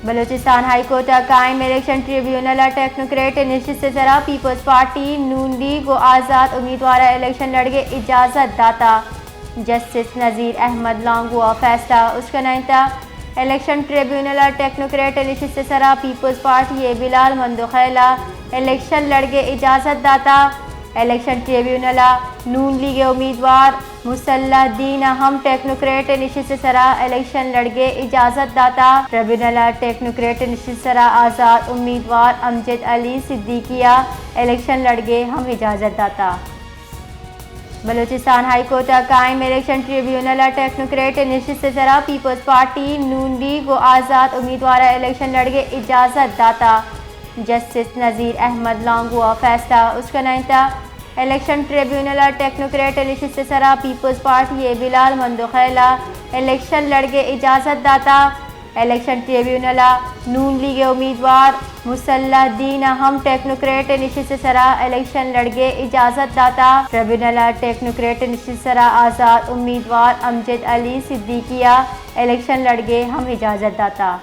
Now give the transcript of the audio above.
Balochistan high court ء قائم election tribunal ء ٹیکنوکریٹ نشست ء سرا پیپلز پارٹی، نون لیگ و آزات امیدوار ء الیکشن لڑگ ء اجازت داتا۔ جسٹس نذیر احمد لانگو ء فیصلہ اشکنائینتا۔ الیکشن ٹریبیونل ء ٹیکنوکریٹ نشست ء سرا پیپلز پارٹی ء بلال مندوخیل ء الیکشن لڑگ ء اجازت داتا۔ الیکشن ٹریبیونل ء نون لیگ ء امیدوار مسلح دین ء ہم ٹیکنوکریٹ نشست ء سرا الیکشن لڑگ ء اجازت داتا۔ ٹریبیونل ء ٹیکنوکریٹ نشست ء سرا آزاد امیدوار امجد علی صدیقی ء الیکشن لڑگ ء ہم اجازت داتا۔ بلوچستان ہائی کورٹ ء قائم الیکشن ٹریبیونل ء ٹیکنوکریٹ نشست ء سرا پیپلز پارٹی، نون لیگ و آزاد امیدوار ء الیکشن لڑگ ء اجازت داتا۔ جسٹس نذیر احمد لانگو ء فیصلہ اشکنائینتا۔ الیکشن ٹریبیونل ء ٹیکنوکریٹ نشست ء سرا پیپلز پارٹی ء بلال مندوخیل ء الیکشن لڑگ ء اجازت داتا۔ الیکشن ٹریبیونل ء نون لیگ ء امیدوار مسلح دین ء ہم ٹیکنوکریٹ نشست ء سرا الیکشن لڑگ ء اجازت داتا۔ ٹریبیونل ء ٹیکنوکریٹ نشست ء سرا آزاد امیدوار امجد علی صدیقی ء الیکشن لڑگ ء ہم اجازت داتا۔